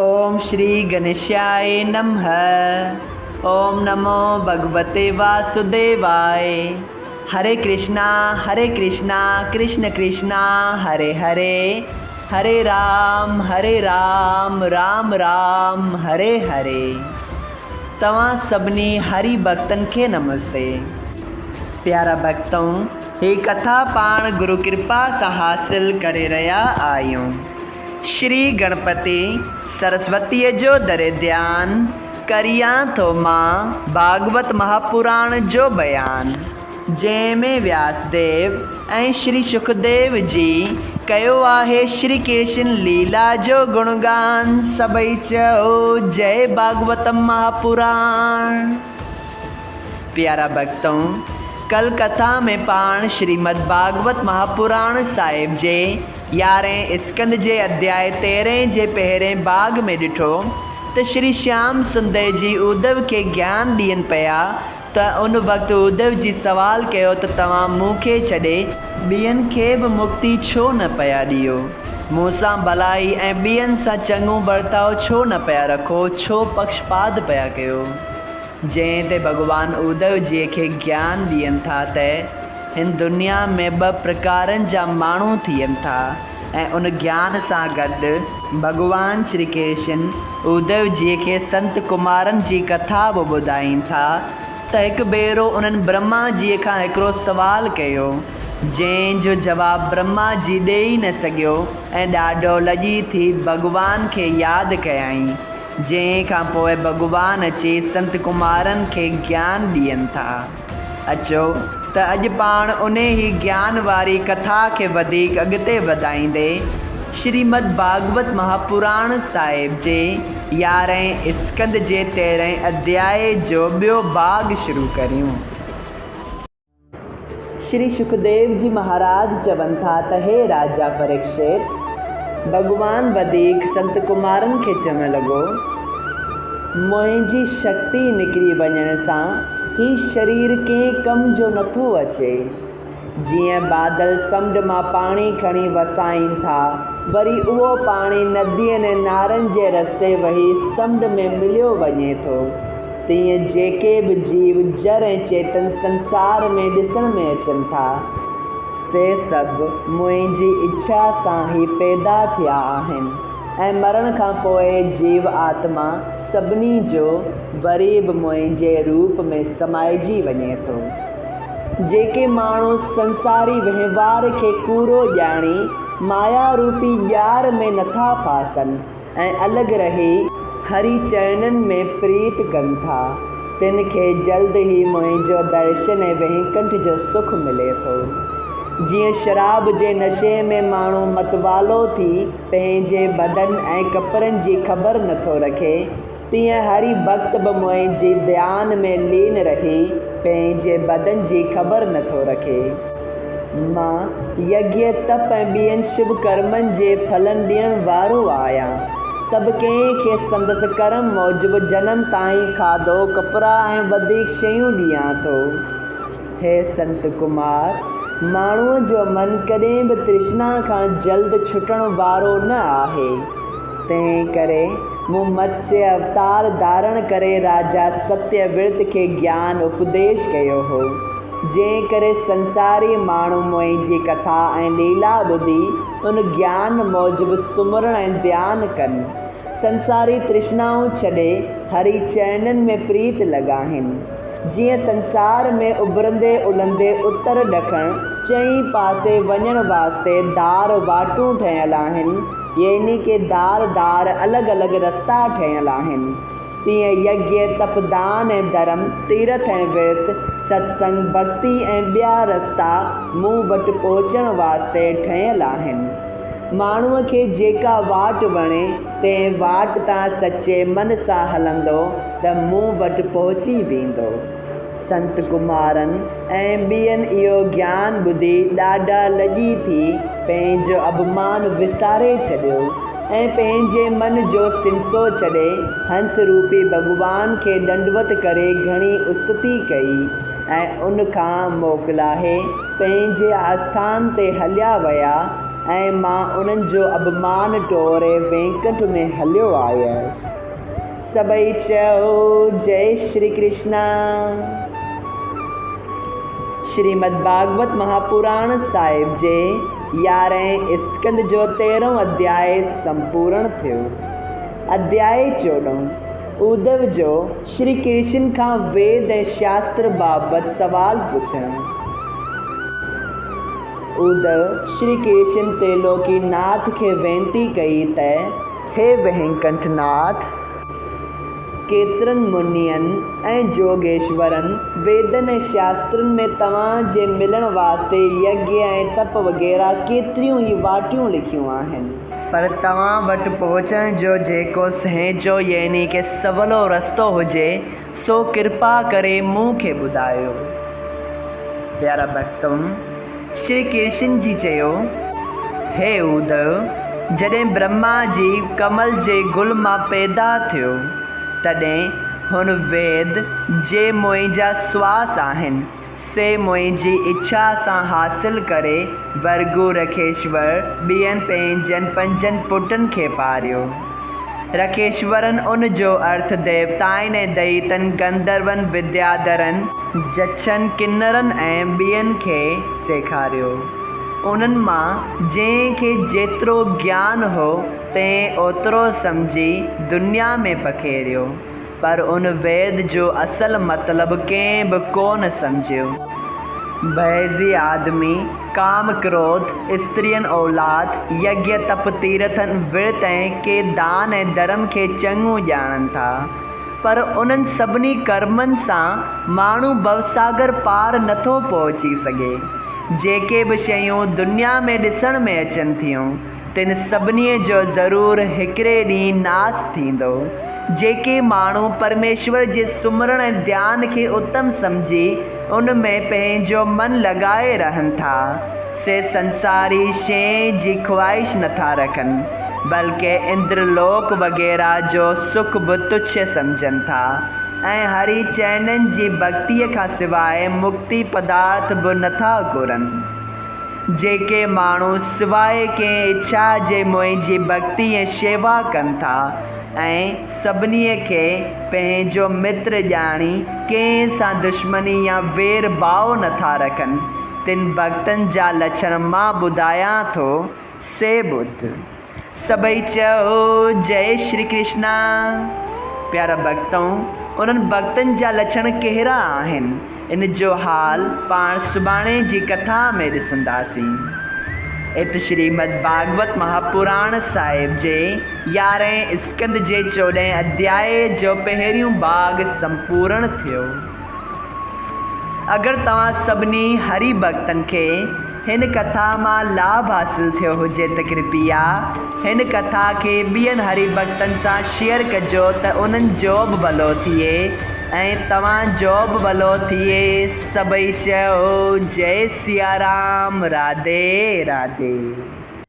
اوم شري گنيشاءِ نمه اوم نمو ڀڳوتي واسوديواءِ هري ڪرشنا هري ڪرشنا ڪرشن ڪرشنا هري هري هري رام هري رام رام رام هري هري توهان سڀني هري ڀڳتن کي نمستي. پيارا ڀڳتؤ هي ڪٿا پاڻ گرو ڪرپا سان حاصل ڪري رهيا آهيون. شري گڻپتي سرسوتيء جو دري ڌيان، ڪريان ٿو مان ڀاڳوت مهاپراڻ جو بيان، جنهن ۾ وياس ديو ۽ شري شڪديو جي ڪيو آهي شري ڪرشن ليلا جو گڻگان، سڀئي چئو جئي ڀاڳوت مهاپراڻ. پيارا ڀڳتؤ! ڪل ڪٿا ۾ پاڻ شريمد ڀاڳوت مهاپراڻ صاحب جي يارهين اسڪنڌ جي اڌياء تيرهين جي پهرين ڀاڳ ۾ ڏٺو ته شري شيام سندر جي اڌو کي گيان ڏين پيا ته ان وقت اڌو جي سوال ڪيو ته توهان مون کي ڇڏي ٻين کي به مڪتي ڇو نه پيا ڏيو؟ مون سان ڀلائي ۽ ٻين سان چڱو برتاء ڇو نه پيا رکو، ڇو پڪشپات پيا ڪيو؟ جنهن تي ڀڳوان اڌو جيء کي گيان ڏين ٿا ته هن دنيا ۾ ٻه پرڪارن جا ماڻهو ٿين ٿا ۽ ان گيان سان گڏ ڀڳوان شري ڪرشن اڌو جيء کي سنت ڪمارن جي ڪٿا به ٻڌائين ٿا ته هڪ ڀيرو انهن برهما جيء کان هڪڙو سوال ڪيو جنهن جو جواب برهما جي ڏيئي نه سگهيو ۽ ڏاڍو لڄي ٿي ڀڳوان کي ياد ڪيائين جنهن کان پوء ڀڳوان اچي سنت ڪمارن کي گيان ڏين ٿا. اچو ته اڄ پاڻ انهي ئي گيان واري ڪٿا کي وڌيڪ اڳتي وڌائيندي شريمد ڀاڳوت مهاپراڻ صاحب جي يارهين اسڪنڌ جي تيرهين اڌيائي جو ٻيو ڀاڳ شروع ڪريون. شري شڪديو جي مهاراج چون ٿا ته هي راجا پريڪشت! ڀڳوان وڌيڪ سنت ڪمارن کي چوڻ لڳو، منهنجي شڪتي نڪري وڃڻ سان هي شرير ڪنهن ڪم جو نٿو اچي. جيئن بادل سمنڊ مان پاڻي کڻي وسائين ٿا، وري اهو پاڻي ندين ۽ نارن جي رستي وهي سمنڊ ۾ مليو وڃي ٿو. تيئن جيڪي به جيو جر ۽ چيتن سنسار ۾ ڏسڻ ۾ اچن ٿا، سي سڀ منهنجي اڇا سان ئي پيدا ٿيا آهن ۽ مرڻ کان پوء جيو آتما سڀني جو وري به منهنجي روپ ۾ سمائجي وڃي ٿو. جيڪي ماڻهو سنساري وهنوار کي ڪوڙو ڄاڻي مايا روپي ڄار ۾ نٿا ڦاسن، ۽ الڳ رهي هري چرڻن ۾ پريت ڪن ٿا، تن کي جلد ئي منهنجو درشن ۽ وينڪنٺ جو سک ملي ٿو. جيئن شراب جي نشي ۾ ماڻهو متوالو ٿي پنهنجي بدن ۽ ڪپڙن جي خبر نٿو رکي، تيئن هري ڀڳت به منهنجي ڌيان ۾ لين رهي پنهنجي بدن جي خبر نٿو رکي. مان يگيه، تپ ۽ ٻين شڀ ڪرمن جي ڦلن ڏيڻ وارو آهيان. سڀ ڪنهن کي سندس ڪرم موجب جنم تائين کاڌو، ڪپڙا ۽ وڌيڪ شيون ڏيان ٿو. هي سنت ڪمار! ماڻهوء جو من ڪڏهن به ترشنا کان جلد ڇٽڻ وارو نه آهي. تنهن ڪري مون متسيه اوتار ڌارڻ ڪري راجا ستيه ورت کي گيان اپديش ڪيو هو. جنهن ڪري سنساري ماڻهو منهنجي ڪٿا ۽ ليلا ٻڌي ان گيان موجب سمرڻ ۽ ڌيان ڪن. سنساري ترشنائون ڇڏي هري چرڻن ۾ پريت لڳائين. جيئن سنسار ۾ اڀرندي الهندي اتر ڏکڻ چئين پاسي وڃڻ واسطي ڌار واٽون ٺهيل آهن يعني ڪي ڌار ڌار الڳ الڳ رستا ٺهيل آهن. تيئن يگيه، تپ، دان ۽ ڌرم، تيرٿ ۽ ورت، ستسنگ، ڀڳتي ۽ ٻيا رستا مون وٽ پهچڻ واسطي ٺهيل آهن. ماڻهوء کي جيڪا واٽ وڻي، تنهن واٽ تان سچي من سان هلندو ته مون وٽ پهچي ويندو. سنت ڪمارن ۽ ٻين اهو گيان ٻڌي ڏاڍا لڄي ٿي پنهنجو اڀمان وساري ڇڏيو ۽ پنهنجي من جو سنسو ڇڏي هنس روپي ڀڳوان کي ڏنڊوت ڪري گهڻي استتي ڪئي ۽ ان کان موڪلاهي پنهنجي آسٿان تي هليا ويا. ۽ مان انهن جو اڀمان ٽوڙي وينڪنٺ ۾ هليو آيس. سڀئي چئو جئي شري ڪرشنا. شريمد ڀاڳوت مهاپراڻ صاحب جي يارهين اسڪنڌ جو تيرهون اڌياء سمپورڻ ٿيو. اڌياء چوڏهون، اڌو جو شري ڪرشن کان ويد ۽ شاستر بابت سوال پڇڻ. اڌو شري ڪرشن ترلوڪي ناٿ کي وينتي ڪئي ته هي وينڪنٺ ناٿ! ڪيترن منين ۽ جوڳيشورن ويدن ۽ شاسترن ۾ توهان جي ملڻ واسطي يگيه ۽ تپ وغيره ڪيتريون ئي واٽيون لکيون آهن. پر توهان وٽ پهچڻ جو جيڪو سهنجو يعني ڪه سولو رستو هجي، سو ڪرپا ڪري مون کي ٻڌايو. پيارا ڀڳتو! شري ڪرشن جي چيو، هي اڌو! جڏهن برهما جي ڪمل جي گل مان پيدا ٿيو، تڏهن هن ويد، جي منهنجا سواس آهن، سي منهنجي اڇا سان حاصل ڪري ورگو رکيشور ٻين پنهنجن پنجن پٽن کي پاريو. رکيشورن ان جو ارٿ ديوتائن ۽ دئيتن، گنڌرون، ودياڌرن، جڇن، ڪنرن ۽ ٻين کي سيکاريو. انهن مان جنهن کي جيترو گيان هو، تنهن اوترو سمجهي دنيا ۾ پکيڙيو. پر ان ويد جو اصل مطلب ڪنهن به ڪونه سمجهيو. بعضي آدمي ڪام ڪروڌ، استرين اولاد، يگيه تپ تيرٿن، ورت ۽ ڪي دان ۽ ڌرم کي چڱو ڄاڻن ٿا. پر انهن سڀني ڪرمن سان ماڻهو ڀوساگر پار نٿو پهچي سگهي. جيڪي به شيون دنيا ۾ ڏسڻ ۾ اچن ٿيون، تن سڀني جو ضرور هڪڙي ڏينهن ناس ٿيندو. جيڪي ماڻهو پرميشور جي سمرڻ ۽ ڌيان کي اتم سمجهي ان ۾ پنهنجو من لڳائي رهن ٿا، سي سنساري شين جي خواهش نٿا رکن، بلڪه اندرلوڪ وغيره جو سک به تڇ سمجهن ٿا ۽ هري چرڻن جي ڀڳتيء کان سواء مڪتي پدارٿ به نٿا گهرن. جيڪي ماڻهو سواء ڪنهن اڇا جي منهنجي ڀڳتي ۽ شيوا ڪن ٿا ۽ سڀني کي پنهنجو متر ڄاڻي ڪنهن سان دشمني يا وير ڀاء نٿا رکن، تن ڀڳتن جا لڇڻ مان ٻڌايان ٿو، سي ٻڌ. سڀئي چئو جئي شري ڪرشنا. پيارا ڀڳتؤ! انهن ڀڳتن جا لڇڻ ڪهڙا آهن، ان جو حال پاڻ سڀاڻي جي ڪٿا ۾ ڏسنداسين. ات شريمد ڀاڳوت مهاپراڻ صاحب جي يارهين اسڪنڌ جي چوڏهين اڌيائي جو پهريون ڀاڳ سمپورڻ ٿيو. اگر توهان سڀني هري ڀڳتن کي هن ڪٿا مان لاڀ حاصل ٿيو هجي ته ڪرپيا هن ڪٿا کي ٻين هري ڀڳتن سان شيئر ڪجو ته انهن جو به ڀلو ٿئي ۽ توهان جو به ڀلو ٿئي سڀئي چئو جئي سيارام راڌي راڌي.